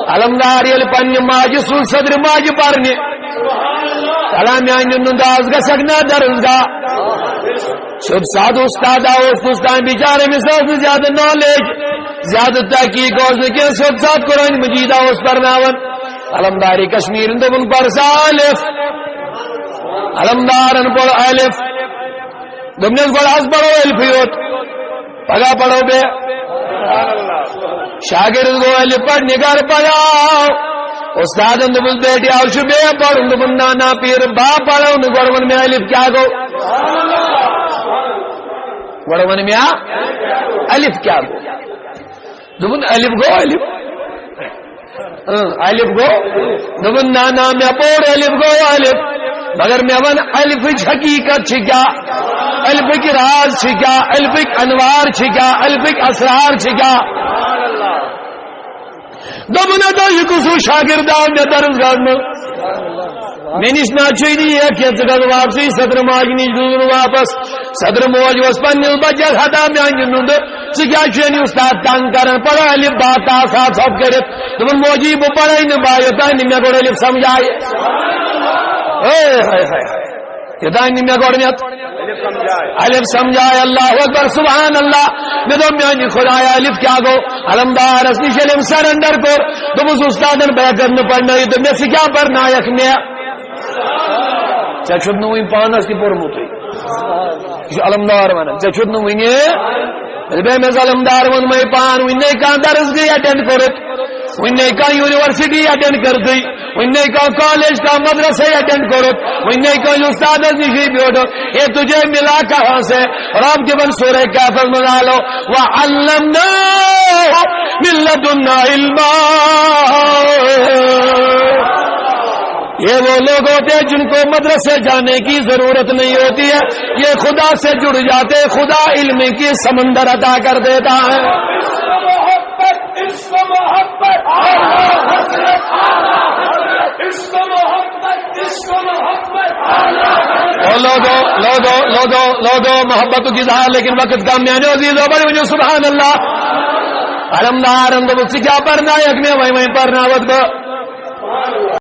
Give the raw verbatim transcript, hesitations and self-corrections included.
علمدار ییٚلہِ پننہِ ماجہِ سُنٛد صدرِ ماجہِ پرنہِ، سلام میانہِ نُنداز گژھکھ نا درسگاہ۔ سیوٚد سادٕ اُستاد اوس کُس تام بِچارٕ، أمِس ٲس نہٕ زیادٕ نالیج، زیادٕ تحقیق اوس نہٕ کینٛہہ، سیوٚد سادٕ قرآن مجیٖد اوس پرناوان۔ علمدارِ کشمیٖرن دوٚپُن، "پَر سا الف۔" علمدارن پوٚر الف۔ دوٚپنس، "گۄڈٕ حظ پرو الفٕے یوت، پگاہ پرو بیٚیہِ۔" شاگرد گوٚو الف پرنہِ گرٕ پگاہ۔ استادن دوٚپُس، "بیٹہِ، آز چھُ بیٚیہِ پرُن۔" دوٚپُن، "نہ، نہ، پیٖر، بہٕ پرو نہٕ، گۄڈٕ وَن مےٚ الف کیٛاہ گوٚو؟" گۄڈٕ وَن مےٚ الف کیٛاہ گوٚو؟ دوٚپُن، "الف گوٚو الف۔" اۭں، الف گوٚو۔ دوٚپُن، "نہ، نہ، مےٚ پوٚر الف گوٚو الف، مگر مےٚ وَن الفٕچ حقیٖقت چھِ کیٛاہ؟ الفٕکۍ راز چھِ کیٛاہ؟ الفٕکۍ انوار چھِ کیٛاہ؟ الفٕکۍ اسرار چھِ کیٛاہ؟" دوٚپُن، "اَدٕ یہِ کُس ہیوٗ شاگرد آو مےٚ درسگاہَس منٛز؟ مےٚ نِش نہ چھُے نہٕ یہِ کینٛہہ، ژٕ گژھ واپسٕے صدر ماجہِ نِش۔" دوٚپُن، واپس۔ صدر موج اوس پننِس بچس ہتا میانہِ نُندٕ، "ژٕ کیٛاہ چھُ یعنی استاد تنگ کران؟ پرو الف با تا سا ژھۄپ کٔرِتھ۔" دوٚپُن، "موجی، بہٕ پرے نہٕ با، یوٚتام نہٕ مےٚ گۄڈٕ الف سمجھایہِ۔" اے ہاے ہاے ہاے۔ یوٚتام نہٕ مےٚ گۄڈٕ مےٚ الف سمجھایہِ۔ اللہ اکبر، سبحان اللہ۔ مےٚ دوٚپ، "میانہِ خدایا، الف کیٛاہ گوٚو؟" علمدارس نِش ییٚلہِ أمۍ سرنڈر کوٚر، دوٚپُس، "استادن بہٕ ہٮ۪کہٕ نہٕ پرنٲیِتھ۔" دوٚپ، "مےٚ ژٕ کیٛاہ پرناوکھ مےٚ؟ ژےٚ چھُتھ نہٕ وُنہِ پانس تہِ پوٚرمُتُے۔" یہِ چھُ علمدار ونان، "ژےٚ چھُتھ نہٕ وُنہِ۔" ییٚلہِ مےٚ أمِس علمدار ووٚنمَے پان، وُنہِ نے کانٛہہ درس گٔے اٹینڈ کوٚرُتھ، وُنہِ نے کانٛہہ یونیورسٹی اٹینڈ کٔرتھٕے، وُنہِ نے کانٛہہ کالج، کانٛہہ مدرسے اٹینڈ کوٚرُتھ، وُنہِ نے کانٛہہ استادس نِشی بیوٹھ۔ اے تجھے ملا کہاں سے؟ رب دِوان سورہ کہفس منٛز آلو، "وعلمناه من لدنا علما۔" یہ وہ لوگ ہوتے ہیں جن کو مدرسے جانے کی ضرورت نہیں ہوتی ہے، یہ خدا سے جڑ جاتے ہیں، خدا علم کی سمندر عطا کر دیتا ہے۔ عشق محبت، عشق محبت، عشق محبت، عشق محبت۔ او لوگو، لوگو، لوگو، لوگو، محبت کی اظہار، لیکن وقت کم، میانیو عزیزو، بڑی وجہ، سبحان اللہ۔ علمدارن دوٚپُکھ، "ژٕ کیٛاہ پرناوکھ مےٚ وۄنۍ، وۄنۍ پرناوتھ بہٕ۔"